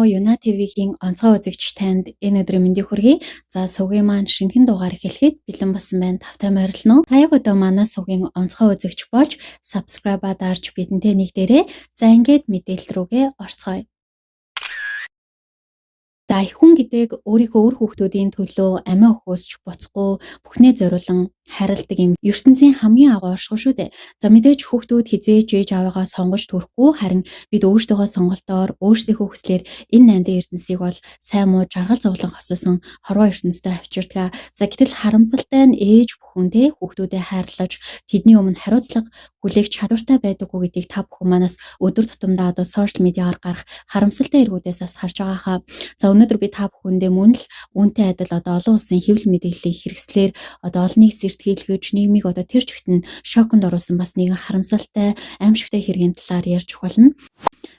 уу? Юна TV-ийн онцгой үзэгч танд энэ өдрийн мэндийг хүргэе. За, сувгийн маань шинэхэн дугаар эхлэхэд бэлэн болсон байна. Тавтай морилно. Та яг одоо манай сувгийн онцгой үзэгч болж subscribe-а дарж бидэнтэй нэгдээрэй. За, ингээд мэдээлэл рүүгээ орцгоё. За, эх хүн гэдэг өөрийнхөө үр хүүхдүүдийн төлөө амиа өгөхөөс ч буцахгүй бүхнээ зориулан хайрладаг юм ертөнцийн хамгийн агуу оршихуй шүү дээ. За, мэдээж хүүхдүүд хэзээ ч ээж аавыгаа сонгож төрөхгүй, харин бид өөрсдийнхөө сонголтоор, өөрсдийнхөө хүслээр энэ нандин ертөнцийг бол сайн муу жаргал зовлон хосоосон хорвоо ертөнцтэй авчирдаг. За, гэтэл харамсалтай нь ээж бүхэн те хүүхдүүдэд хайрлаж тэдний өмнө хариуцлага хүлээх чадвартай байдаггүй гэдгийг та бүхэн манаас өдөр тутамдаа одоо сошиал медиагаар гарах харамсалтай эргүүдээс бас харж байгаа хаа. За, өнөөдөр би та бүхэндээ мөн л үүнтэй адил одоо олон улсын хэвлэл мэдээллийг хэрэгслээр одоо олныг сэртгийлгэж, нийгмийг одоо тэр чигт нь шоконд оруулсан бас нэгэн харамсалтай, аимшигтай хэргийн талаар ярьж өгөх болно.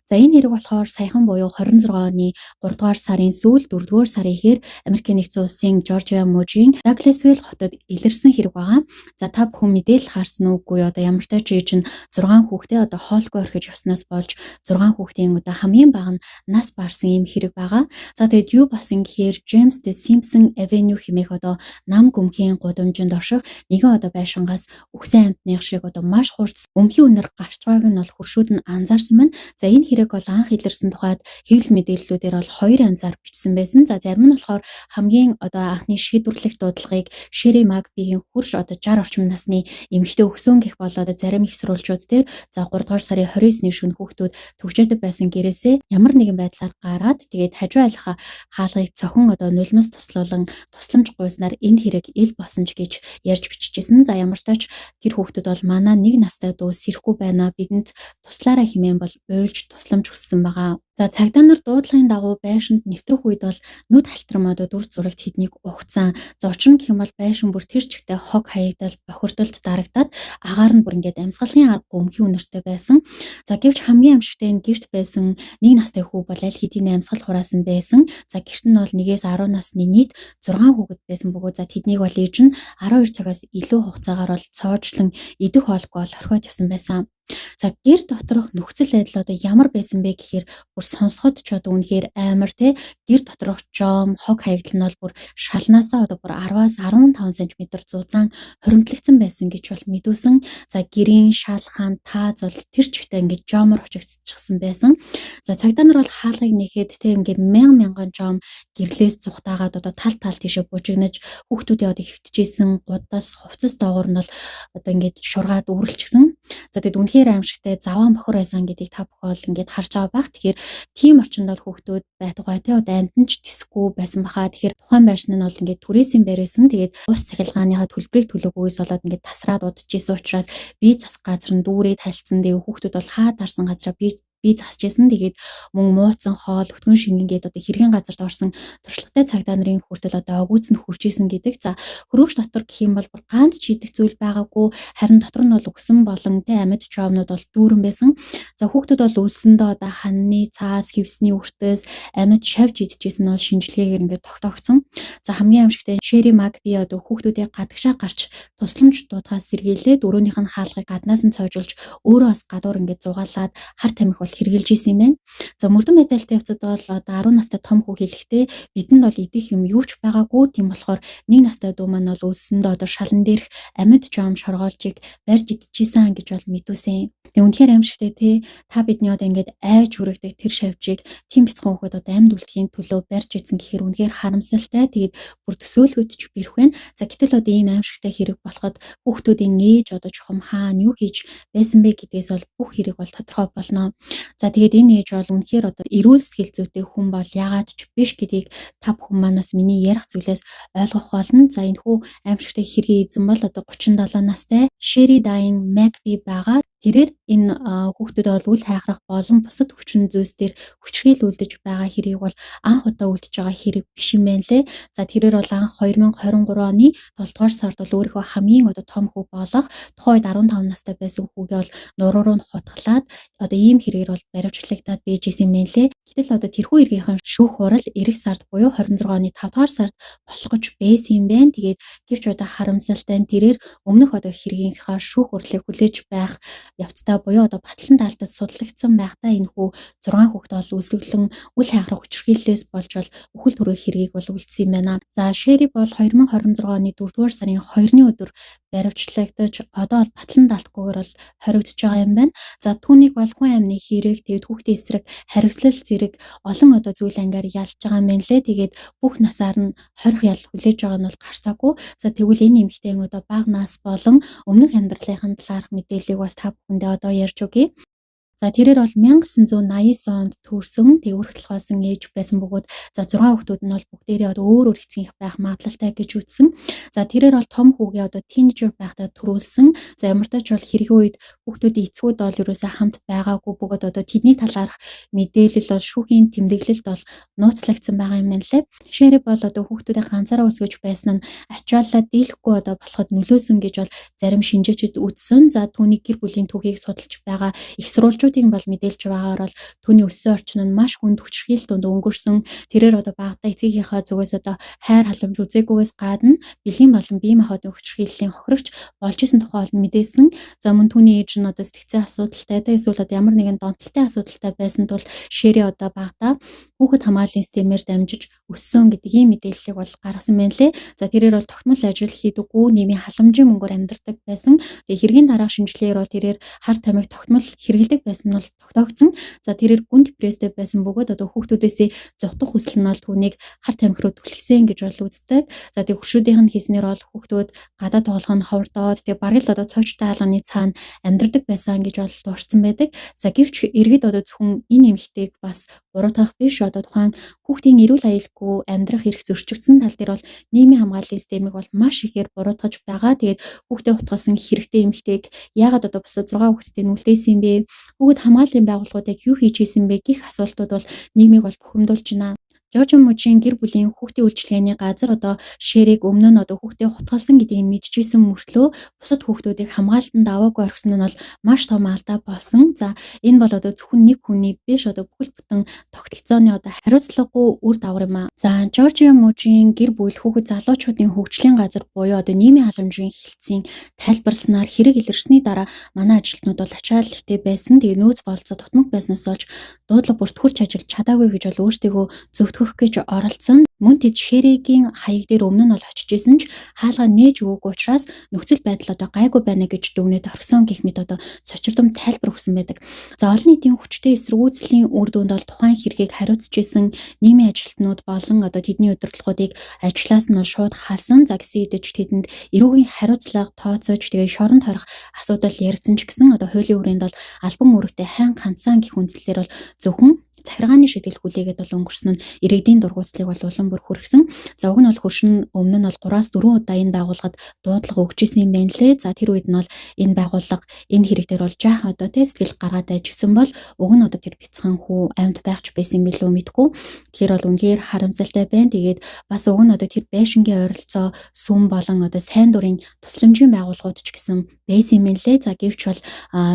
За, энэ хэрэг болохоор саяхан буюу 26 оны 3 дугаар сарын сүүл, 4 дугаар сарын эхээр Америкийн нэгдсэн улсын Жоржиа мужийн Дагласвилл хотод илэрсэн хэрэг байгаа. За, та бүхэн мэдээлэл харсан уугүй, одоо ямар ч ээж нь 6 хүүхдээ одоо хоолгүй орхиж явснаас болж 6 хүүхдийн одоо хамгийн бага нь нас барсан ийм хэрэг байгаа. За, тэгээд юу болсон гэхээр Джеймс Д. Симпсон Авеню хэмээх одоо нам гүмхийн гудамжинд орших нэгэн одоо байшингаас үхсэн амьтных шиг одоо маш хурц өмхийн үнэр гарч байгааг нь бол хөршүүд нь анзаарсан байна. За, энэ хэрэг бол анх илэрсэн тухайд хэвлэл мэдээллүүдээр бол хоёр янзаар бичсэн байсан. За, зарим нь болохоор хамгийн одоо анхны шийдвэрлэх дуудлагыг Шери Макбигийн хөрш одоо 60 орчим насны эмэгтэй өгсөн гэх бол одоо зарим их сурвалжууд дээр, за, 3 дугаар сарын 29-ний шөнө хүүхдүүд төвчээтэй байсан гэрээсээ ямар нэгэн байдлаар гараад, тэгээд хажуу айлынхаа хаалгыг цохон одоо нулимс туслуулан тусламж гуйснаар энэ хэрэг ил болсон ч гэж ярьж биччихсэн. За, ямар ч тэр хүүхдүүд бол манай нэг настай дүү сэрэхгүй байна, бидэнд туслаарай хэмээн бол уйлж тусламж хүссэн байгаа. За, цагдаа нар дуудлагын дагуу байшинд нэвтрэх үед бол нүд халтрам одоо дүр зурагт тэднийг угтсан. За, учир нь гэх юм бол байшин бүр тэр чигтээ хог хаягдал, бохирдолд дарагдаад агаар нь бүр ингээд амьсгалын аргагүй өмхийн үнэртэй байсан. За, гэвч хамгийн аимшигтай нь гэрт байсан нэг настай хүү бол аль хэдийн амьсгал хураасан байсан. За, гэрт нь бол 1-ээс 10 насны нийт 6 хүүхэд байсан бөгөөд, за, тэднийг бол ээж нь 12 цагаас илүү хугацаагаар бол цоожлон идэх хоолгүй бол орхиод явсан байсан. За, гэр доторх нөхцөл байдал одоо ямар байсан бэ гэхээр бүр сонсоход ч одоо үнэхээр амар те. Гэр доторх жом хог хаягдал нь бол бүр шалнаасаа одоо бүр 10-аас 15 см зузаан хуримтлагдсан байсан гэж бол мэдүүлсэн. За, гэрийн шал хаан тааз бол тэр чигтээ ингээд жомор очигдчихсан байсан. За, цагдаа нар бол хаалгыг нээхэд те ингээд мянган мянган жом гэрлээс зугтаагаад одоо тал тал тийшээ бужигнаж, хүүхдүүдээ одоо хэвтэжсэн гудаас хувцас доогуур нь бол одоо ингээд шургаад үүрэлчихсэн. За, тэгэд үнэхээр аимшигтай заваан бохор байсан гэдгийг та бүхэн бол ингээд харж байгаа бах. Тэгэхээр тийм орчинд бол хүүхдүүд байтугай те одоо амьтан ч тэсэхгүй байсан баха. Тэгэхээр тухайн байшин нь бол ингээд түрээсийн байр байсан. Тэгээд ус цахилгааныхаа төлбөрийг төлөөгүйгээс болоод ингээд тасраад удажсэн учраас бие засах газар нь дүүрээ тайлцсан. Тэгээд хүүхдүүд бол хаа таарсан газараа бие засч исэн. Тэгээд мөн мууцсан хоол, өтгөн шингэн гээд одоо хэргийн газарт орсон туршлагатай цагдаа нарын хүртэл одоо огүйц нь хурж исэн гэдэг. За, хөрөөч дотор гэх юм бол бүр ганц ч идэх зүйл байгаагүй. Харин дотор нь бол үхсэн болон тэ амьд чоомнууд бол дүүрэн байсан. За, хүүхдүүд бол өлсөндөө одоо ханны цаас, хевсний үртэс, амьд шавж идчихсэн нь бол шинжилгээгээр ингээд тогтоогдсон. За, хамгийн аимшигтай Шери Макби одоо хүүхдүүдээ гадагшаа гарч тусламж дуудахаас сэргийлээд өрөөнийх нь хаалгыг гаднаас нь цоожуулж, өөрөө бас гадуур ингээд зугаалаад хар тамхи бол хэрэглэж исэн юм байна. За, мөрдөн байзаалтай явцад бол одоо 10 настай том хүү хэлэхдээ бидэнд бол идэх юм юу ч байгаагүй. Тийм болохоор нэг настай дүү маань бол өлсөндөө одоо шалан дээрх амьд жом шоргоолжийг барьж идчихсэн гэж бол мэдүүлсэн. Тэг үнэхээр аимшигтай те, та бидний одоо ингээд айж хүрэгдэг тэр шавжийг тийм бяцхан хүүхэд одоо амьд үлдэхийн төлөө барьж идсэн гэхээр үнэхээр харамсалтай. Тэгээд бүр төсөөлөхөд ч бэрх байна. За, гэтэл одоо ийм аимшигтай хэрэг болоход хүүхдүүдийн ээж одоо чухам хаана юу хийж байсан бэ гэдгээс бол бүх хэрэг бол тодорхой болно. За, тэгээд энэ ээж бол үнэхээр одоо эрүүл сэтгэл зүйтэй хүн бол яагаад ч биш гэдгийг та бүхэн манаас миний ярих зүйлээс ойлгох болно. За, энэ хүү аимшигтай хэргийн эзэн бол одоо 37 настай Шери Дайн Макби байгаа. Тэрээр энэ хүүхдүүд бол үл хайхрах болон бусад хүчин зүйлс дээр хүчрхийлэл үлдэж байгаа хэргийг бол анх удаа үлдэж байгаа хэрэг биш юм байна лээ. За, тэрээр бол анх 2023 оны 7 дугаар сард бол өөрийнхөө хамгийн одоо том хүү болох тухайн үед 15 настай байсан хүүгээ бол нуруу руу нь хутгалаад одоо ийм хэрэгээр бол баривчлагдаад байж исэн юм байна лээ. Гэтэл одоо тэрхүү хэргийнхэн шүүх хурал ирэх сард буюу 26 оны 5 дугаар сард болох гэж байсан юм байна. Тэгээд гэвч одоо харамсалтай нь тэрээр өмнөх одоо хэргийнх эцгийнхаа шүүх хурлыг хүлээж байх явцдаа буюу одоо батлан даалтад судлагдсан байхдаа энэ хүү 6 хүүхэд бол өсөглөн үл хайграх хүчирхийллээс болж бол үхэл төрөх хэргийг бол үйлдсэн юм байна. За Шери бол 2026 оны 4-р сарын 2-ны өдөр баривчлагдаж одоо бол батлан даалтгүйгээр бол хоригдож байгаа юм байна. За түүнийг бол хүн амны хэрэг, тэгээд хүүхдийн эсрэг харгислал зэрэг олон одоо зүйл ангаар ялж байгаа юм байна лээ. Тэгээд бүх насаар нь хорих ял хүлээж байгаа нь бол гарцаагүй. За тэгвэл энэ эмэгтэй одоо бага нас болон өмнөх амьдралын талаарх мэдээллийг бас та бүхэндээ одоо ярьж өгье. За тэрээр бол 1989 онд төрсөн, тэг өрх толгойсон ээж байсан бөгөөд за 6 хүүхдүүд нь бол бүгдээрээ одоо өөр өөр эцгийнх байх магадлалтай гэж үзсэн. За тэрээр бол том хүүгээ одоо тинейжер байхдаа төрүүлсэн. За ямар ч бол хэргийн үед хүүхдүүдийн эцгүүд бол ерөөсөө хамт байгаагүй бөгөөд одоо тэдний талаарх мэдээлэл бол шүүхийн тэмдэглэлд бол нууцлагдсан байгаа юм байна лээ. Шери бол одоо хүүхдүүдээ ганцаараа өсгөж байсан нь ачааллаа дийлэхгүй одоо болоход нөлөөсөн гэж бол зарим шинжээчид үзсэн. За түүний гэр бүлийн түүхийг судалж байгаа их сурвалжуудын бол мэдээлж байгаагаар бол түүний өссөн орчин нь маш хүнд хүчирхийлэл дунд өнгөрсөн. Тэрээр одоо багадаа эцгийнхээ зүгээс одоо хайр халамж үзээгүйгээс гадна бэлгийн болон бие махбодын хүчирхийллийн хохирогч болж исэн тухай бол мэдээсэн. За мөн түүний ээж нь одоо сэтгцэн асуудалтай та эсвэл одоо ямар нэгэн донтолтой асуудалтай байсан тул Шери одоо багадаа хүүхэд хамгааллын системээр дамжиж өссөн гэдэг ийм мэдээллийг бол гаргасан байна лээ. За тэрээр бол тогтмол ажил хийдэггүй, нийгмийн халамжийн мөнгөөр амьдардаг байсан. Тэгээ хэргийн дараах шинжилгээгээр бол тэрээр хар тамхи тогтмол хэрэглэдэг байсан нь бол тогтоогдсон. За тэрээр гүн депресстэй байсан бөгөөд одоо хүүхдүүдээсээ зугтах хүсэл нь бол түүнийг хар тамхи руу түлхсэн гэж бол үздэг. За тэгээ хөршүүдийнх нь хийснээр бол хүүхдүүд гадаа тоглох нь ховордоод тэгээ бараг л одоо цоочтой хаалганы цаана амьдардаг байсан гэж бол дурдсан байдаг. За гэвч иргэд одоо зөвхөн энэ эмэгтэйг бас буруутгах биш, одоо тухайн хүүхдийн эрүүл аюулгүй амьдрах эрх зөрчигдсөн тал дээр бол нийгмийн хамгааллын системийг бол маш ихээр буруутгаж байгаа. Тэгээд хүүхдээ хутгалсан хэрэгтэй эмэгтэйг яагаад одоо бусад 6 хүүхэдтэй нүлдээсэн юм бэ? Хүүхэд хамгааллын байгууллагуудыг юу хийж исэн бэ гэх асуултууд бол нийгмийг бол бухимдуулж байна. Жоржи мужийн гэр бүлийн хүүхдийн үйлчилгээний газар одоо Шерийг өмнө нь одоо хүүхдээ хутгалсан гэдгийг мэдчихсэн мөртлөө бусад хүүхдүүдийг хамгаалтанд аваагүй орхисон нь бол маш том алдаа болсон. За энэ бол одоо зөвхөн нэг хүний биш, одоо бүхэл бүтэн тогтолцооны одоо хариуцлагагүй үр дагавар юм аа. За Жоржи мужийн гэр бүл хүүхэд залуучуудын хөгжлийн газар буюу одоо нийгмийн халамжийн хэлтсийн тайлбарласнаар хэрэг илэрсний дараа манай ажилтнууд бол ачаал ихтэй байсан. Тэгээ нөөц болцоо дутмаг байснаас болж дуудлага бүрт хүрч ажиллаж чадаагүй гэж бол өөрсдийгөө зөвтгөх гэж оролцсон. Мөн тэд Шеригийн хаяг дээр өмнө нь бол очиж исэн ч хаалгаа нээж өгөөгүй учраас нөхцөл байдал одоо гайгүй байна гэж дүгнээд орхисон гэх мэт одоо цочирдом тайлбар өгсөн байдаг. За олон нийтийн хүчтэй эсэргүүцлийн үр дүнд бол тухайн хэргийг хариуцж исэн нийгмийн ажилтнууд болон одоо тэдний удирдлагуудыг ажлаас нь шууд халсан. За гэсэн хэдий ч тэдэнд эрүүгийн хариуцлага тооцоож тэгээ шоронд хорих асуудал яригдсан ч гэсэн одоо хуулийн хүрээнд бол албан үүрэгтэй сайн хандсан гэх үндслээр бол зөвхөн захиргааны шийдэл хүлээгээд бол өнгөрсөн нь иргэдийн дургуутслыг бол улам бүр хүргэсэн. За уг нь бол хөршин өмнө нь бол 3-4 удаа энэ байгууллагад дуудлага өгч исэн юм байна лээ. За тэр үед нь бол энэ байгууллага энэ хэрэг дээр бол жаахан одоо тэ сэтгэл гаргаад ажигсан бол уг нь одоо тэр бяцхан хүү амьд байх ч байсан билүү мэдгүй. Тэгэхээр бол үнэхээр харамсалтай байна. Тэгээд бас уг нь одоо тэр байшингийн ойролцоо сүм болон одоо сайн дурын тусламжийн байгууллагууд ч гэсэн байсан юм байна лээ. За гэвч бол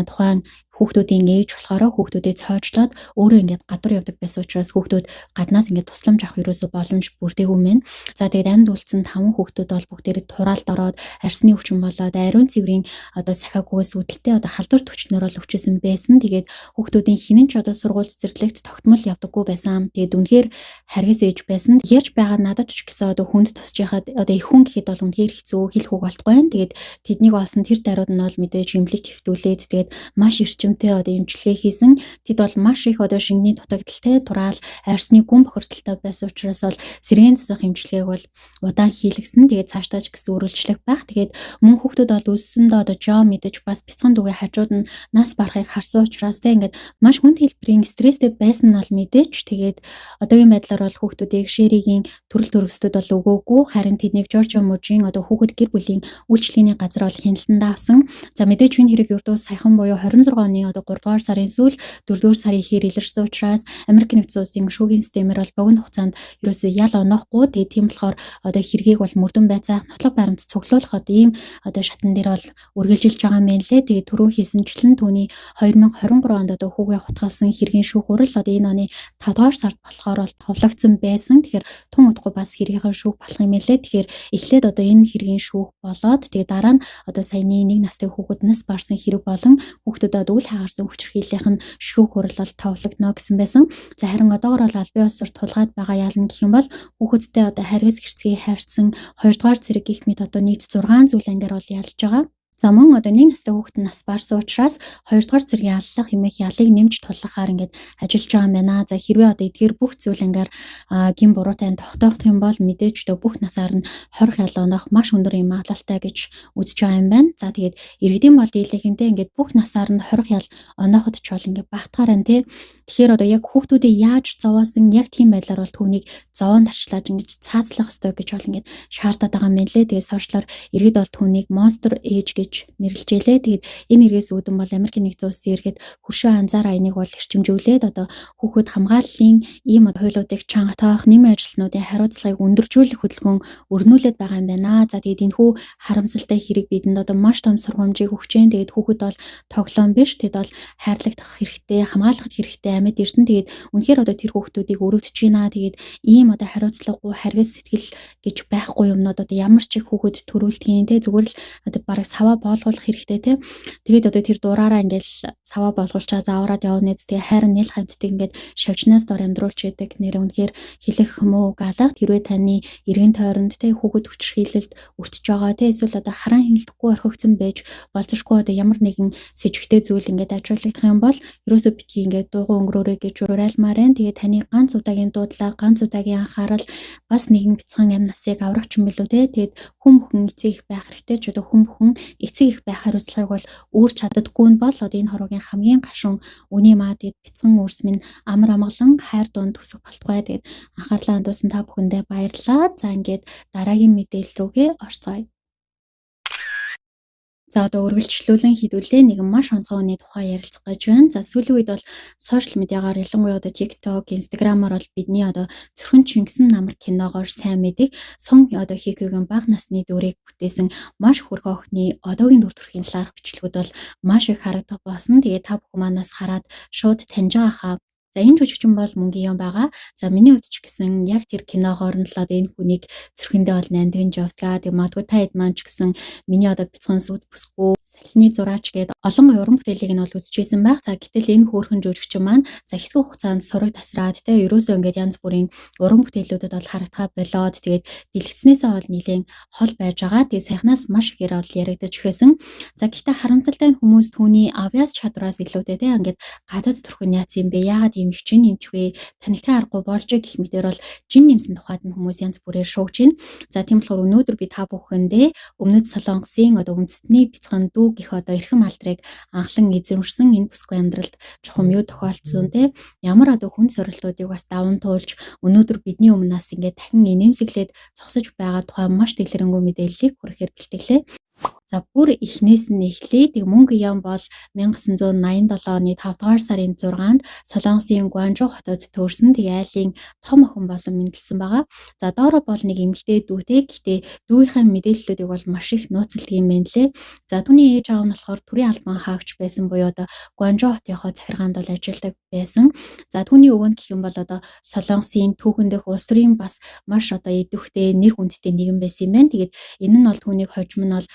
тухайн хүүхдүүдийн ээж болохоор хүүхдүүдээ цоожлоод өөрөө ингээд гадуур явдаг байсан учраас хүүхдүүд гаднаас ингээд тусламж авах ерөөсөө боломж бүрдээгүй мэн. За тэгээд амьд үлдсэн 5 хүүхдүүд бол бүгдээрээ тураалд ороод арсны өвчин болоод ариун цэврийн одоо сахиагүйгээс үүдэлтэй одоо халдвар төчнөр бол өвчсөн байсан. Тэгээд хүүхдүүдийн хинэн ч одоо сургууль цэцэрлэгт тогтмол явдаггүй байсан. Тэгээд үнэхээр харгас ээж байсан. Ярьж байгаа надад ч гэсэн одоо хүнд тусч яхад одоо их хүн гэхэд бол үнэхээр хэцүү хэл хүүг болтгүй байна. Тэгээд тэднийг олсон тэр даруйд нь бол мэдээж имлэг твтүүлээд тэгээд маш эрчим одоо эмчилгээ хийсэн. Тэд бол маш их одоо шингэний дутагдaltaй тураал арсны гүн бохирдолтой байсан учраас бол сэргээн засах эмчилгээг бол удаан хийлгэсэн. Тэгээд цаашдаа ч гэсэн үргэлжлэх байх. Тэгээд мөн хүүхдүүд бол өссөндөө одоо жоо мэдэж бас бяцхан дүүгээ хажууд нь нас барахыг харсан учраас тэ ингээд маш хүнд хэлбэрийн стресстэй байсан нь бол мэдээж. Тэгээд одоогийн байдлаар бол хүүхдүүдийг Шеригийн төрөл төрөсдөд бол өгөөгүй. Харин тэднийг Жоржи мужийн одоо хүүхэд гэр бүлийн үйлчилгээний газар бол хяналтанд авсан. За мэдээж энэ хэрэг ердөө саяхан буюу 26 оны оны одоо 3 дугаар сарын сүүл 4 дугаар сарын ихээр илэрсэн учраас Америк нэгдсэн улсын шүүхийн системээр бол богино хугацаанд ерөөсөө ял оноохгүй. Тэгээд тийм болохоор одоо хэргийг бол мөрдөн байцаах, нотлох баримт цуглуулах одоо ийм одоо шатан дээр бол үргэлжилж байгаа юм байна лээ. Тэгээд түрүү хийсэнчлэн түүний 2023 онд одоо хүүгээ хутгалсан хэргийн шүүх хурал одоо энэ оны 5 дугаар сард болохоор бол товлогдсон байсан. Тэгэхээр тун удахгүй бас хэргийнхээ шүүх болох юм лээ. Тэгэхээр эхлээд одоо энэ хэргийн шүүх болоод тэгээ дараа нь одоо саяны нэг настай хүүхэд нас барсан хэрэг болон хүүхдүүдэд үл хаагаарсан хүчирхийллийнх нь шүүх хурал бол товлогдно гэсэн байсан. За харин одоогор бол албан ёсоор тулгаад байгаа яална гэх юм бол хүүхэдтэй одоо харгас хэрцгий хайрцсан 2 дугаар зэрэг гих мэт одоо нийт 6 зүйл ангаар бол ялж байгаа. За мөн одоо нэг настай хүүхэд нь нас барсан учраас 2 дугаар зэргийн аллах хэмээх ялыг нэмж тулгахаар ингээд ажиллаж байгаа юм байна. За хэрвээ одоо эдгээр бүх зүйл ангаар гин буруутай тогтоох юм бол мэдээж одоо бүх насаар нь хорих ял оноох маш өндөр юм магадлалтай гэж үзэж байгаа юм байна. За тэгээд иргэдийн бол дийлэнхэнтэй ингээд бүх насаар нь хорих ял онооход ч бол ингээд багтгаар байна тий. Тэгэхээр одоо яг хүүхдүүдээ яаж зовоосон яг тийм байдлаар бол түүнийг зовоон тарчлааж ингэж цаазлах ёстой гэж бол ингээд шаардаад байгаа юм байна лээ. Тэгээд сошиалор иргэд бол түүнийг monster age гэж нэрлэжээ лээ. Тэгээд энэ хэрэгээс үүдэн бол Америкийн нэгдсэн улсын иргэд хөршөө анзаараа энийг бол эрчимжүүлээд одоо хүүхэд хамгааллын ийм хуулиудыг чанга тоох, нийгмийн ажилтнуудын хариуцлагыг өндөржүүлэх хөдөлгөөн өрнүүлээд байгаа юм байна. За тэгээд энэхүү харамсалтай хэрэг бидэнд одоо маш том сургамжийг өгч जैन. Тэгээд хүүхэд бол тоглоом биш. Тэд бол хайрлагдах хэрэгтэй, хамгаалах хэрэгтэй амьд эрдэнэ. Тэгээд үнэхээр одоо тэр хүүхдүүдийг өрөвдөж байна. Тэгээд ийм одоо хариуцлагагүй харгас сэтгэл гэж байхгүй юмнууд одоо ямар ч их хүүхэд төрүүлдгийг те зүгээр л одоо бараг саваа боолгуулах хэрэгтэй те. Тэгээд одоо тэр дураараа ингээл саваа боолгуулчаа заавраад явна нэз. Тэгээ хайрын нэл хамтдаг ингээд шавжнаас дор амьдруулж яадаг нэр үнэхээр хэлэх муу галах. Хэрвээ таны эргэн тойронд те хүүхэд хүчирхийлэлд өртөж байгаа те эсвэл одоо хараан хяналтгүй орхигдсон байж болзошгүй одоо ямар нэгэн сэжигтэй зүйл ингээд ажиглагдах юм бол ерөөсөө битгий ингээд дууган өнгөрөөрэй гэж уриалмаар байна. Тэгээ таны ганц удаагийн дуудлага, ганц удаагийн анхаарал бас нэгэн бяцхан амь насыг аврах юм билүү те. Тэгээд хүн бүхэн эцэг их байх хэрэгтэй ч одоо хүн бүхэн эцэг их байх хариуцлагыг бол үүрч чаддаггүй нь бол одоо энэ хороогийн хамгийн гашуун үний маа. Тэгээд бяцхан үрс минь амар амгалан хайр дунд төсөх болтугай. Тэгээд анхаарлаа хандуулсан та бүхэндээ баярлалаа. За ингээд дараагийн мэдээлэл рүүгээ орцгоё. За одоо үргэлжлүүлэн хэдүүлээ нэг маш онцгой хүний тухай ярилцах гэж байна. За сүүлийн үед бол сошиал медиагаар ялангуяа одоо TikTok, Instagram-аар бол бидний одоо зөвхөн Чингисэн намар киногоор сайн мэдих Сон одоо Хийкүгийн бага насны дүрийг бүтээсэн маш хөөрхөн охины одоогийн дүр төрхийн талаарх бичлэгүүд бол маш их харагдах болсон. Тэгээ та бүхэн манаас хараад шууд таньж байгаа хаа. За энэ жүжигчин бол мөнгийн юм байгаа. За миний хувьд ч гэсэн яг тэр киногоор нь л одоо энэ хүнийг зүрхэндээ бол нандинж явдгаа. Тэг магадгүй та хэд маань ч гэсэн миний одоо бяцхан сүд бүсгүй салхины зураач гээд олон уран бүтээлийг нь бол үзэж байсан байх. За гэтэл энэ хөөрхөн жүжигчин маань за хэсэг хугацаанд сураг тасраад те ерөөсөө ингээд янз бүрийн уран бүтээлүүдэд бол харагдахаа болоод тэгээд дэлгэцнээсээ бол нэлээн хол байж байгаа. Тэгээд сайхнаас маш ихээр бол яригдаж ихэсэн. За гэхдээ харамсалтай нь хүмүүс түүний авьяас чадвараас илүүтэй те ингээд гадаад төрхөн яац юм бэ? Яагаад ийм их жин нэмчвэ? Танихтай аргагүй болж гэх мэтэр бол жин нэмсэн тухайд нь хүмүүс янз бүрээр шуугж байна. За тийм болохоор өнөөдөр би та бүхэндээ Өмнөд Солонгосын одоо үндэстний бяцхан дүү гэх одоо эрхэм алдрыг анхлан эзэмшсэн энэ бүсгүй амьдралд чухам юу тохиолдсон те ямар одоо хүн сорилтуудыг бас даван туулж өнөөдөр бидний өмнөөс ингээд дахин инээмсэглээд зогсож байгаа тухай маш дэлгэрэнгүй мэдээллийг хүргэхээр бэлтгэлээ. За бүр эхнээс нь эхлэе. Тэг мөнгө ям бол 1987 оны 5 дугаар сарын 6-нд Солонгосын Гуанжу хотод төрсэн. Тэг айлын том охин болон мэндэлсэн байгаа. За доороо бол нэг эмэгтэй дүүтэй. Гэхдээ дүүгийнхээ мэдээллүүдийг бол маш их нууцлдаг юм байна лээ. За түүний ээж аав нь болохоор төрийн албан хаагч байсан буюу одоо Гуанжу хотынхоо захиргаанд бол ажилладаг байсан. За түүний өвөө нь гэх юм бол одоо Солонгосын түүхэн дэх улс төрийн бас маш одоо идэвхтэй нэр хүндтэй нэгэн байсан юм байна. Тэгээд энэ нь бол түүнийг хожим нь бол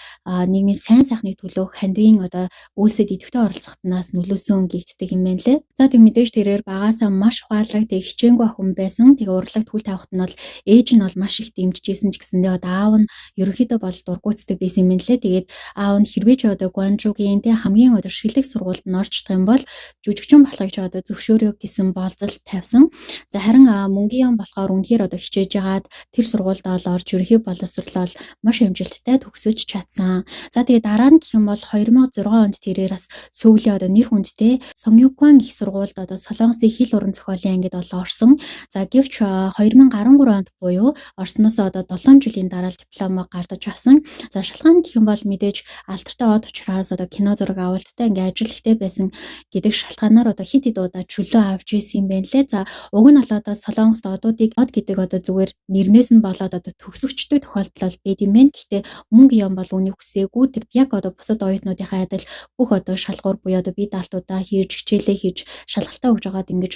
нийгмийн сайн сайхны төлөө хандвийн одоо үйлсэд идэвхтэй оролцохтнаас нөлөөсөн гэгддэг юм байна лээ. За тэг мэдээж тэрээр багасаа маш ухаалаг тэг хичээнгүй охин байсан. Тэг урлагт хүл тавихт нь бол ээж нь бол маш их дэмжижсэн ч гэсэндээ одоо аав нь ерөнхийдөө бол дургуутдаг байсан юм байна лээ. Тэгээд аав нь хэрвээ ч одоо Гуанжугийн тэг хамгийн одоо шилэг сургуульд нь орж чадах юм бол жүжигчин болохыг ч одоо зөвшөөрөө гэсэн болзол тавьсан. За харин мөнгийн юм болохоор үнэхээр одоо хичээж ягаад тэр сургуульд бол орж ерөнхий боловсрлол маш амжилттай төгсөж чадсан. За тэгээ дараа нь гэх юм бол 2006 онд тэрээр бас Сөүлийн одоо нэр хүндтэй Сонгюкван их сургуульд одоо Солонгосын хэл уран зохиолын ангид бол орсон. За гэвч 2013 онд буюу орсноос одоо 7 жилийн дараа дипломоо гардаж авсан. За шалтгаан гэх юм бол мэдээж алдартай од учраас одоо кино зураг авалттай ингээ ажил ихтэй байсан гэдэг шалтгаанаар одоо хэд хэд удаа чөлөө авч исэн юм байна лээ. За уг нь бол одоо Солонгост одуудыг од гэдэг одоо зүгээр нэрнээс нь болоод одоо төгсөгчдөг тохиолдол бол байд юм байна. Гэхдээ мөнгө юм бол үүнийг хүсээгүй. Тэр яг одоо бусад оюутнуудынхаа адил бүх одоо шалгуур буюу одоо бие даалтуудаа хийж хичээлээ хийж шалгалтаа өгж байгаад ингэж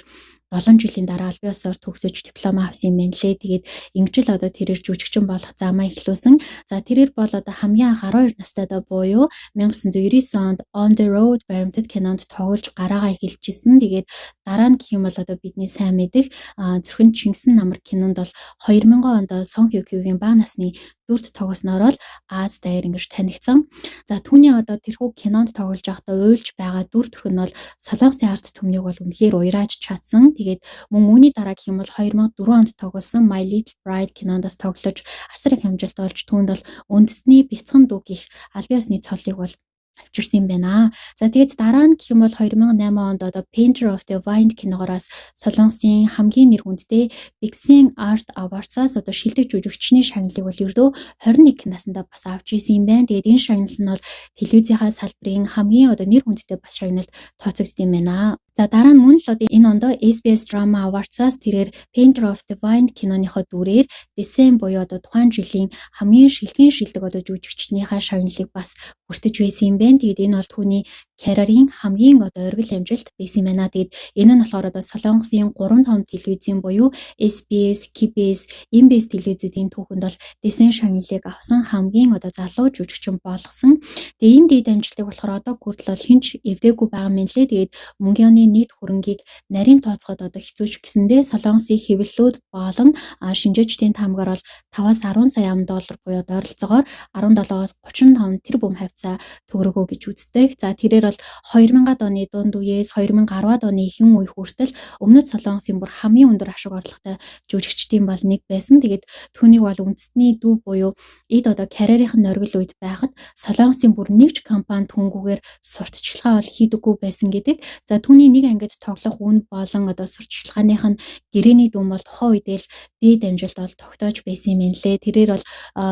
7 жилийн дараа аль биесээр төгсөж диплом авсан юм байна лээ. Тэгээд ингэж л одоо тэрээр жүжигчин болох замаа эхлүүлсэн. За тэрээр бол одоо хамгийн анх 12 настайдаа буюу 1999 онд On the Road баримтат кинонд тоглож гараагаа эхэлжсэн. Тэгээд дараа нь гэх юм бол одоо бидний сайн мэдэх Зүрхэнд Чингисэн намар кинонд бол 2000 онд Сон Хё Кюгийн бага насны дүрд тоглосноор л Аз даяар ингэж танигдсан. За түүний одоо тэрхүү кинонд тоглож байхдаа уйлж байгаа дүр төрх нь бол Солонгосын ард түмнийг бол үнэхээр уярааж чадсан. Тэгээд мөн үүний дараа гэх юм бол 2004 онд тоглосон My Little Bride кинондас тоглож асар их амжилт олж түүнд бол үндэсний бяцхан дүү гих аль биесны цолыг бол авчирсан юм байна. За тэгээд дараа нь гэх юм бол 2008 онд одоо Painter of the Wind киногоороос Солонгосын хамгийн нэр хүндтэй Bixin Art Awards-аас одоо шилдэг жүжигчний шагналыг бол ердөө 21 наснда бас авч исэн юм байна. Тэгээд энэ шагнал нь бол телевизийнхаа салбарын хамгийн одоо нэр хүндтэй бас шагналд тооцогдсон юм байна. За дараа нь мөн л одоо энэ ондоо SBS Drama Awards-аас тэрээр Painter of the Wind киноныхоо дүрээр December буюу одоо тухайн жилийн хамгийн шилдгийн шилдэг одоо жүжигчнийхаа шагналыг бас хүртэж байсан юм байна. Тэгээд энэ бол түүний карьерийн хамгийн одоо оргил амжилт байсан юм байна. Тэгээд энэ нь болохоор одоо Солонгосын 3 том телевизийн буюу SBS, KBS, MBS телевизүүдийн түүхэнд бол Дэсэн шагналыг авсан хамгийн одоо залуу жүжигчин болгосон. Тэгээд энэ дэд амжилтыг болохоор одоо хүртэл бол хэн ч эвдээгүй байгаа юм лээ. Тэгээд Мөнгөний нийт хөрөнгийг нарийн тооцоход одоо хэцүүч гэсэндээ Солонгосын хэвлэлүүд болон шинжээчдийн таамгаар бол 5-аас 10 сая ам доллар буюу ойролцоогоор 17-оос 35 тэрбум хавьцаа төгрөгөө гэж үздэг. За тэрээр бол 2000-ад оны дунд үеэс 2010-ад оны ихэнх үе хүртэл Өмнөд Солонгосын бүр хамгийн өндөр ашиг орлоготой жүжигчдийн бол нэг байсан. Тэгээд түүнийг бол үндэсний дүү буюу эд одоо карьерийн норгил үед байхад Солонгосын бүр нэг ч компани түнгүүгээр сурталчилгаа бол хийдэггүй байсан гэдэг. За түүний нэг ангид тоглох үн болон одоо сурталчилгааных нь гэрээний дүн бол тухайн үедээ л дээд амжилт бол тогтоож байсан юм лээ. Тэрээр бол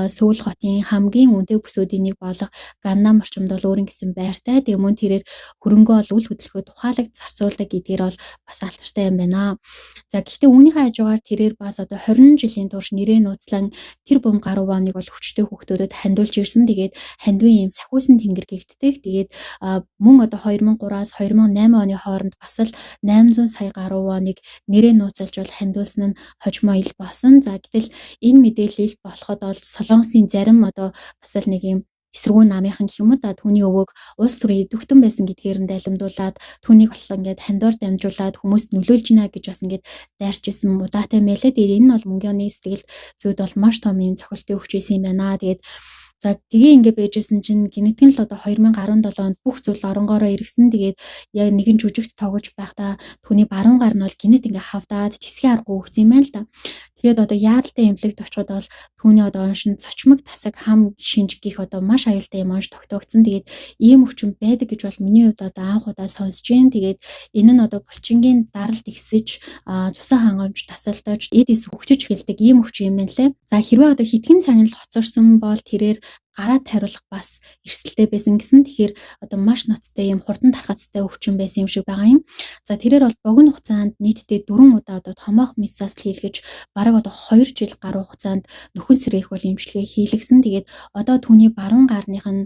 Сөүл хотын хамгийн үнэтэй бүсүүдийн нэг болох Ганнам орчимд бол өөрийн гэсэн байртай. Тэгээ мөн тэрээр хөрөнгөө бол үл хөдлөхөд ухаалаг зарцуулдаг гэдгээр бол бас алдартай юм байна. За гэхдээ үүнийхээ хажуугаар тэрээр бас одоо 20 жилийн турш нэрээ нууцлан тэр бум гаруй воныг бол хүчтэй хүүхдүүдэд хандуулж ирсэн. Тэгээд хандвын ийм сахиусан тэнгэр гэгддэг. Тэгээд мөн одоо 2003-аас 2008 оны хооронд бас л 800 сая гаруй воныг нэрээ нууцлж бол хандуулсан нь хожмоо ил болсон. За гэтэл энэ мэдээлэл ил болоход бол Солонгосын зарим одоо бас л нэг юм эсэргүүн намынхан гэх юм уу да түүний өвөг улс төрийн идэвхтэн байсан гэдгээр нь дайламдуулаад түүнийг болохоор ингээд хандор дамжуулаад хүмүүст нөлөөлж гинэ гэж бас ингээд дайрч исэн удаатай мэлээ. Тэгээд энэ нь бол Мөнгөний сэтгэл зүйд бол маш том юм цохилтын өгч исэн юм байна. Тэгээд за тэгээ ингээ байжсэн чинь гинэтэн л одоо 2017 онд бүх зүйл оронгоороо эргэсэн. Тэгээд яг нэгэн жүжигт тоглож байхдаа түүний баруун гар нь бол гинэт ингээ хавдаад тэсгийн аргагүй өгсөн юм байна л да. Тэгээд одоо яаралтай эмнэлэгт очиход бол түүний одоо оншинд цочмог тасаг хам шинж гих одоо маш аюултай юм онш тогтоогдсон. Тэгээд ийм өвчин байдаг гэж бол миний хувьд одоо анх удаа сонсож байна. Тэгээд энэ нь одоо булчингийн даралт ихсэж, цусан хангамж тасалдаж, эд эс хөгжиж эхэлдэг ийм өвчин юм байна лээ. За хэрвээ одоо хэдхэн цаг нь л хоцорсон бол тэрээр гараа тариулах бас эрсдэлтэй байсан гэсэн. Тэгэхээр одоо маш ноцтой юм хурдан тархацтай өвчин байсан юм шиг байгаа юм. За тэрээр бол богино хугацаанд нийтдээ 4 удаа одоо томоох миссаас хийлгэж бараг одоо 2 жил гаруй хугацаанд нөхөн сэргээх бол эмчилгээ хийлгсэн. Тэгээд одоо түүний баруун гарных нь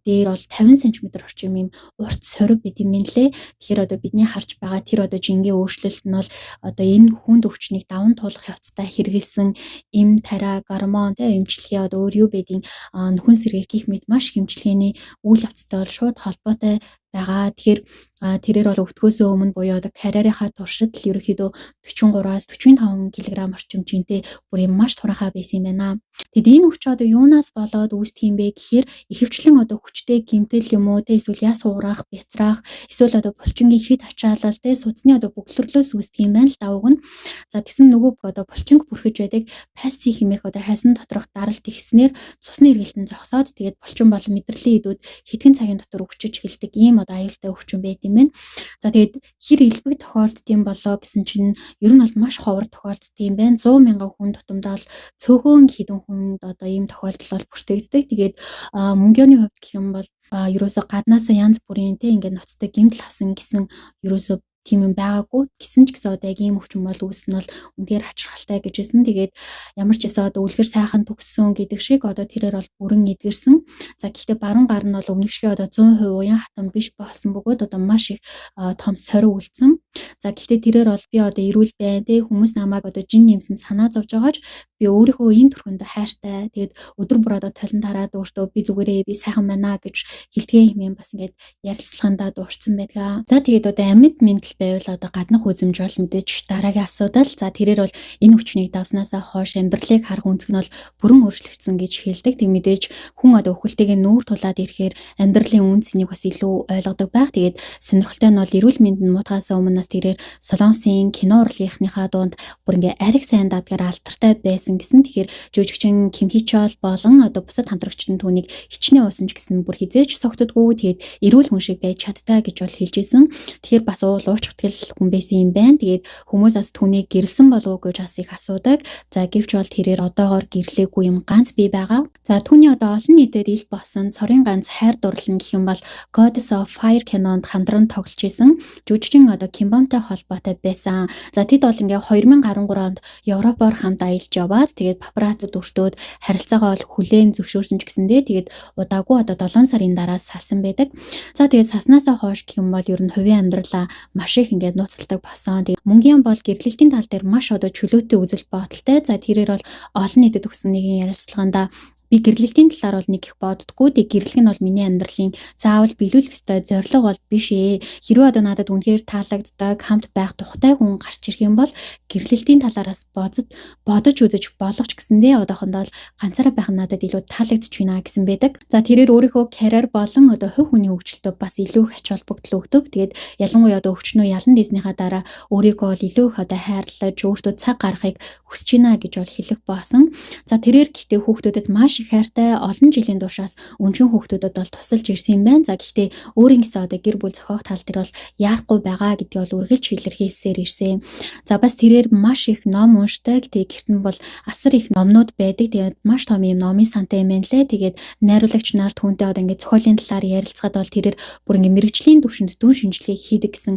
дээр бол 50 см орчим юм урт сорив байт юм лээ. Тэгэхээр одоо бидний харж байгаа тэр одоо жингийн өөрчлөлт нь бол одоо энэ хүнд өвчнийг даван туулах явцдаа хэрэгэлсэн эм тариа гормон тэ эмчилгээ одоо өөр юу байдгийг нөхөн сэргээх гих мэт маш хэмжлэгээний үйл явцтай бол шууд холбоотой байгаа. Тэгэхээр тэрээр бол өвдөхөөсөө өмнө буюу одоо карьерийнхаа туршид л ерөнхийдөө 43-аас 45 кг орчим жинтэй бүр юм маш туранхай байсан юм байна. Тэгэд энэ хүч одоо юунаас болоод үүсдэг юм бэ гэхээр ихэвчлэн одоо хүчтэй гэмтэл юм уу те, эсвэл яс хуурах, бяцраах, эсвэл одоо булчингийн хэт ачаалал те, судасны одоо бөглөрлөөс үүсдэг юм байна л да уг нь. За, тэгсэн нөгөө одоо булчинг бүрхэж байдаг фасци хэмээх одоо хайсан доторх даралт ихснээр цусны эргэлтэн зогсоод, тэгээд булчин болон мэдрэлийн эдүүд хэдхэн цагийн дотор өвчөж эхэлдэг ийм одоо аюултай өвчин байт юм байна. За, тэгээд хэр элбэг тохиолддог юм болоо гэсэн чинь ер нь бол маш ховор тохиолддог юм байна. 100 мянган хүн тутамдаа бол цөөхөн хэдэн хүнд одоо ийм тохиолдол бол бүртгэгддэг. Тэгээд Мөнгөний хувьд гэх юм бол ерөөсө гаднаасаа янз бүрийн те ингээд ноцтой гэмтэл авсан гэсэн ерөөсө тийм юм байгаагүй. Гэсэн ч гэсэн одоо яг ийм өвчин бол үүснэ бол үнэхээр хачирхалтай гэж хэлсэн. Тэгээд ямар ч гэсэн одоо үлгэр сайхан төгссөн гэдэг шиг одоо тэрээр бол бүрэн эдгэрсэн. За, гэхдээ баруун гар нь бол өмнөх шиг одоо 100% уян хатан биш болсон бөгөөд одоо маш их том сорив үлдсэн. За, гэхдээ тэрээр бол би одоо эрүүл байна те, хүмүүс намайг одоо жин нэмсэн санаа зовж байгаа ч би өөрийнхөө энэ төрхөндөө хайртай. Тэгээд өдөр бүр одоо толон тараад өөртөө би зүгээрээ би сайхан байна гэж хэлдгээ хэмээн бас ингээд ярилцлагандаа дурдсан байдаг. За, тэгээд одоо амьд мэндэл байвал одоо гаднах үзэмж бол мэдээж дараагийн асуудал. За, тэрээр бол энэ өвчнийг давснаасаа хойш амьдралыг харах өнцөг нь бол бүрэн өөрчлөгдсөн гэж хэлдэг. Тэг мэдээж хүн одоо үхэлтэйгээ нүүр тулаад ирэхээр амьдралын үнэ цэнийг бас илүү ойлгодог байх. Тэгээд сонирхолтой нь бол эрүүл мэнд нь муутгаасаа өмнөөс тэрээр Солонгосын кино урлагийнхныхаа дунд бүр ингээ ариг сайн дадгаар алдартай байсан гэсэн. Тэгэхээр жүжигчин Ким Хичол болон одоо бусад хамтрагчид нь түүнийг хичнээн уусан ч гэсэн бүр хэзээ ч согтдоггүй. Тэгээд эрүүл хүн шиг байж чадтай гэж бол хэлж исэн. Тэгэхээр бас уул уучгадаг хүн байсан юм байна. Тэгээд хүмүүс бас түүнийг гэрлэсэн болов уу гэж бас их асуудаг. За, гэвч бол тэрээр одоогоор гэрлээгүй юм ганц бий байгаа. За, түүний одоо олон нийтэд ил болсон цорын ганц хайр дурлал гэх юм бол Goddess of Fire кинонд хамтран тоглож исэн жүжигчин одоо Кимбомтой холбоотой байсан. За, тэд бол ингээ 2013 онд Европоор хамт аялж яваад, тэгээд папараццид өртөөд харилцаагаа бол хүлээн зөвшөөрсөн ч гэсэндээ тэгээд удаагүй одоо 7 сарын дараа салсан байдаг. За, тэгээд салснаасаа хойш гэх юм бол ер нь хувийн амьдралаа маш их ингээд нууцладаг болсон. Тэгээд Мөнгийн бол гэрлэлтийн тал дээр маш одоо чөлөөтэй үзэл бодолтой. За, тэрээр бол олон нийтэд өгсөн нэгэн ярилцлаганда би гэрлэлтийн талаар бол нэг их боддоггүй. Тэг гэрлэх нь бол миний амьдралын заавал биелүүлэх ёстой зорилго бол биш ээ. Хэрвээ одоо надад үнэхээр таалагддаг, хамт байх тухтай хүн гарч ирэх юм бол гэрлэлтийн талаараас бодож бодож үзэж болох ч гэсэндээ одоохондоо л ганцаараа байх нь надад илүү таалагдчих байна гэсэн байдаг. За, тэрээр өөрийнхөө карьер болон одоо хувь хүний хөгжилтөд бас илүү их ач холбогдол өгдөг. Тэгээд ялангуяа одоо өвчнөө ялан дээснийхаа дараа өөрийгөө бол илүү их одоо хайрлаж, өөртөө цаг гаргахыг хүсэж байна гэж бол хэлэх болсон. За, тэрээр гэхдээ хүүхдүүдэд маш их хайртай, олон жилийн туршаас өнчин хүүхдүүдэд бол тусалж ирсэн юм байна. За, гэхдээ өөрийн гэсэн одоо гэр бүл зохиох тал дээр бол яарахгүй байгаа гэдгийг бол үргэлж илэрхийлсээр ирсэн. За, бас тэрээр маш их ном уншдаг. Тэгээд гэрт нь бол асар их номнууд байдаг. Тэгээд маш том юм номын сантай юм байна лээ. Тэгээд найруулагч нар түүнтэй одоо ингээд зохиолын талаар ярилцахад бол тэрээр бүр ингээд мэргэжлийн төвшөнд дүн шинжилгээ хийдэг гэсэн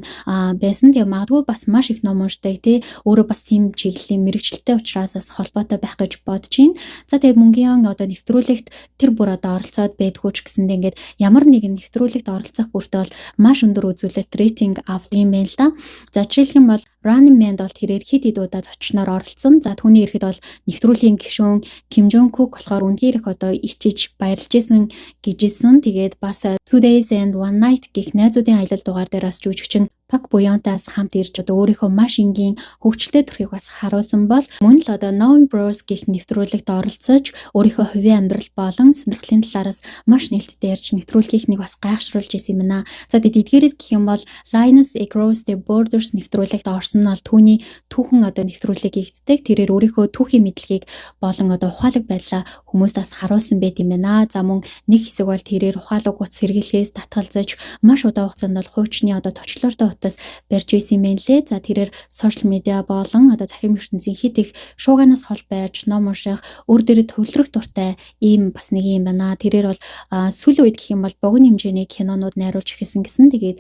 байсан. Тэгээд магадгүй бас маш их ном уншдаг тий. Өөрөө бас тийм чиглэлийн мэргэжилтэй учраас бас холбоотой байх гэж бодож байна. За, тэгээд Мөнгөян одоо нэвтрүүлэгт тэр бүр одоо оролцоод байдгүй ч гэсэндээ ингээд ямар нэгэн нэвтрүүлэгт оролцох бүртээ бол маш өндөр үзүүлэлт, рейтинг авдаг юм байна л да. За, жишээлх юм бол Running Man-д бол тэрээр хэд хэд удаа зочноор оролцсон. За, түүний ирэхэд бол нэвтрүүлгийн гишүүн Ким Жон Кук болохоор үнэхээр их одоо ичиж баярлж исэн гэжсэн. Тэгээд бас Two Days and One Night гэх найзуудын аялал дугаар дээр бас жүжигчин Пак Буёнтаас хамт ирж одоо өөрийнхөө маш энгийн хөгжилтэй төрхийг бас харуулсан бол мөн л одоо Knowing Bros гэх нэвтрүүлэгт оролцож өөрийнхөө хувийн амьдрал болон сонирхлын талаараас маш нээлттэй ярьж нэвтрүүлгийнхнийг бас гайхшруулж ирсэн юм байна. За, тэгээд эдгээрээс гэх юм бол Lioness Across the Borders нэвтрүүлэгт орсон нь бол түүний түүхэн одоо нэвтрүүлэг хийгддэг. Тэрээр өөрийнхөө түүхийн мэдлэгийг болон одоо ухаалаг байдлаа хүмүүст бас харуулсан байт юм байна. За, мөн нэг хэсэг бол тэрээр ухаалаг утас хэрэглэхээс татгалзаж маш удаан хугацаанд бол хуучны одоо точлоортой утас барьж байсан юм байна лээ. За, тэрээр social media болон одоо цахим ертөнцийн хэт их шууганаас хол байж, ном унших, өөр дээрээ төвлөрөх дуртай ийм бас нэг юм байна. Тэрээр бол сүүлийн үед гэх юм бол богино хэмжээний кинонууд найруулж эхэлсэн гэсэн. Тэгээд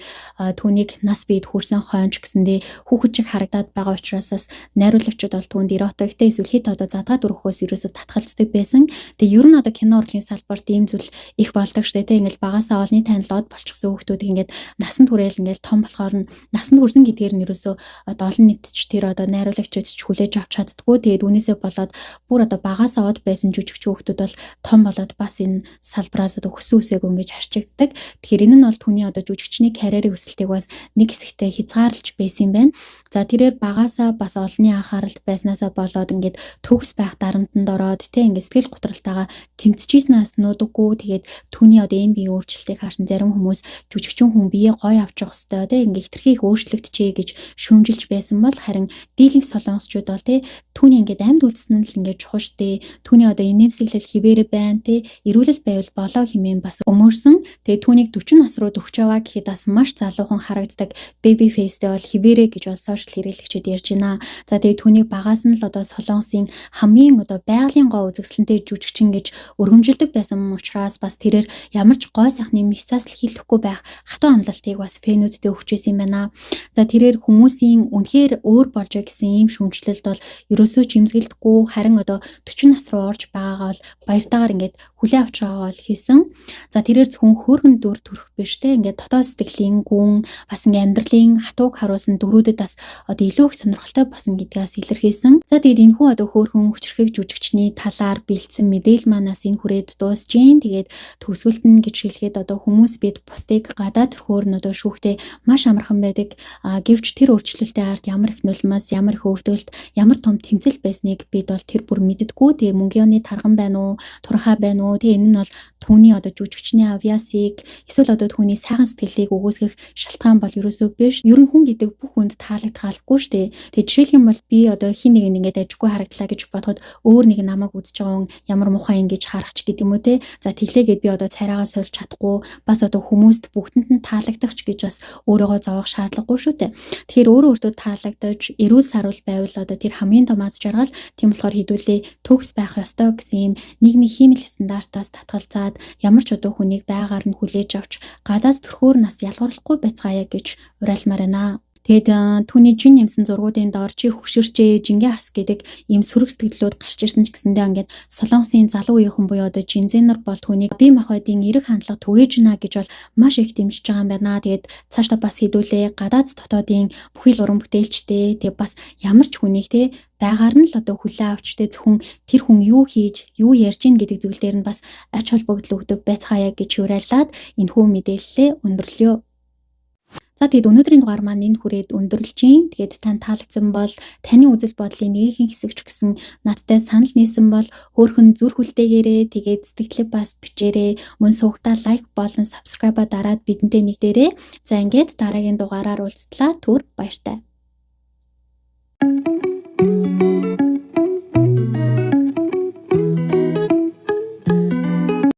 түүнийг нас биед хүрсэн хойнч гэсэндээ хүүхэд шиг харагдаад байгаа учраас бас найруулагчид бол түүнд эротиктэй эсвэл хэт одоо задгаа дүрхөөс ерөөсө татгалздаг байсан. Тэгээ ер нь одоо кино урлагийн салбарт ийм зүйл их болдог штэ, тэ, ингээл багасаа олонний танилоод болчихсон хүүхдүүд ингээд насан турээл ингээл том болохоор нь болно. Насанд хүрсэн гэдгээр нь ерөөсөө одоо олон нийт ч тэр одоо найруулагчид ч хүлээж авч чаддаггүй. Тэгээд үүнээсээ болоод бүр одоо багасаа од байсан жүжигчин хүүхдүүд бол том болоод бас энэ салбараас одоо өссөн өсөөгүй ингэж харчигддаг. Тэгэхээр энэ нь бол түүний одоо жүжигчний карьерийн өсөлтийг бас нэг хэсэгтээ хязгаарлаж байсан юм байна. За тэрээр багасаа бас олонний анхааралд байснаасаа болоод ингээд төгс байх дарамтанд ороод тэ ингээд сэтгэл готролтойгоо тэмцэжсэнээс нуудаггүй. Тэгээд түүний одоо энэ биеийн өөрчлөлтийг харсан зарим хүмүүс жүжигчин хүн бие гоё авчих хэвээр тэ ингээд хэтэрхий их өөрчлөгдөжээ гэж шүүмжилж байсан бол харин дийлэнх солонгосчууд бол тэ түүний ингээд амьд үлдсэн нь л ингээд чухал штэ. Түүний одоо инээмсэглэл хിവэрэ байна тэ эрүүлэл байвал болоо хэмээн бас өмөрсөн. Тэгээд түүнийг 40 нас руу төгч яваа гэхэд бас маш залуухан харагддаг baby face-тэй бол хിവэрэ гэж бол сошиал хэрэглэгчид ярьж байна. За тэгээд түүнийг багаас нь л одоо Солонгосын хамгийн одоо байгалийн гоо үзэсгэлэнтэй жүжигчин гэж өргөмжилдөг байсан учраас бас тэрээр ямар ч гой сайхны мисцаас л хилэхгүй байх хатуу амлалтыг бас фэнүүдтэй өгч байсан юм байна. За тэрээр хүмүүсийн үнэхээр өөр болж байгаа гэсэн ийм шүүмжлэлд бол ерөөсөө ч имзгэлдэггүй, харин одоо 40 нас руу орж байгаагаа бол баяртайгаар ингээд хүлээн авч байгаагаа бол хийсэн. За тэрээр зөвхөн хөөргөн дүр төрх биш те ингээд дотоод сэтгэлийн гүн бас ингээд амьдралын хатууг харуулсан дүрүүдэд бас одоо илүү их сонирхолтой болсон гэдгээс илэрхийлсэн. За тэгээд энэхүү одоо хөөрхөн хүчирхэг жүжигчний талаар бэлдсэн мэдээлэл манаас энэ хүрээд дуусж гин. Тэгээд төгсгөлт нь гэж хэлэхэд одоо хүмүүс бид бусдыг гадаа төрхөөр нь одоо шүүхтэй маш амархан байдаг. Гэвч тэр өөрчлөлтийн ард ямар их нулимс, ямар их өвдөлт, ямар том тэмцэл байсныг бид бол тэр бүр мэддэггүй. Тэгээ мөнгөний тарган байна уу, турхаа байна уу? Тэгээ энэ нь бол түүний одоо жүжигчний авьяасыг эсвэл одоо түүний сайхан сэтгэлийг өгөөсгөх шалтгаан бол ерөөсөө биш. Ер нь хүн гэдэг бүх хүнд таалагдах албагүй шүү дээ. Тэгээ жишээлх юм бол би одоо хин нэг ингээд ажиггүй харагдлаа гэж бодоход өөр нэг намайг үзэж байгаа хүн ямар муухай ингэж харах ч гэдэг юм уу те. За тэглээгээд би одоо царайгаа сольж чадахгүй бас одоо хүмүүст бүгдэнд нь таалагдах ч гэж бас өөрийгөө зовоох шаардлагагүй шүү дээ. Тэгэхээр өөрөө өөртөө таалагдаж эрүүл саруул байвал одоо тэр хамгийн том аз жаргал. Тийм болохоор хэдүүлээ төгс байх ёстой гэсэн ийм нийгмийн хиймэл стандартаас татгалзаад ямар ч одоо хүнийг байгаар нь хүлээж авч гадаад төрхөөр нас ялгуурлахгүй байцгаая гэж уриалмаар байна. Тэгээд түүний жин нэмсэн зургуудын доор чи хөшөрчээ, жингээ хас гэдэг ийм сөрөг сэтгэлдлүүд гарч ирсэн ч гэсэндээ ингээд Солонгосын залуу үеийнхэн буюу одоо жинзэнер бол түүнийг бие махбодын эерэг хандлага түгээж гинэ гэж бол маш их дэмжиж байгаа юм байна. Тэгээд цаашдаа бас хэдүүлээ гадаад дотоодын бүхий л уран бүтээлчтэй тэгээд бас ямар ч хүнийг те байгаар нь л одоо хүлээн авч тэ зөвхөн тэр хүн юу хийж, юу ярьж гин гэдэг зүйл дээр нь бас ач холбогдол өгдөг байцгаая гэж уриалаад энэхүү мэдээллээ өндөрлөё. За тэгээд өнөөдрийн дугаар маань энэ хүрээд өндөрлөж байна. Тэгээд тань таалагдсан бол таны үзэл бодлын нэгэн хэсэг ч гэсэн надтай санал нийсэн бол хөөхөн зүрх үлдээгээрэй. Тэгээд сэтгэлээ бас бичээрэй. Мөн сувгтаа лайк болон subscribe-а дараад бидэнтэй нэгдээрэй. За ингээд дараагийн дугаараар уулзтлаа. Түр баяртай.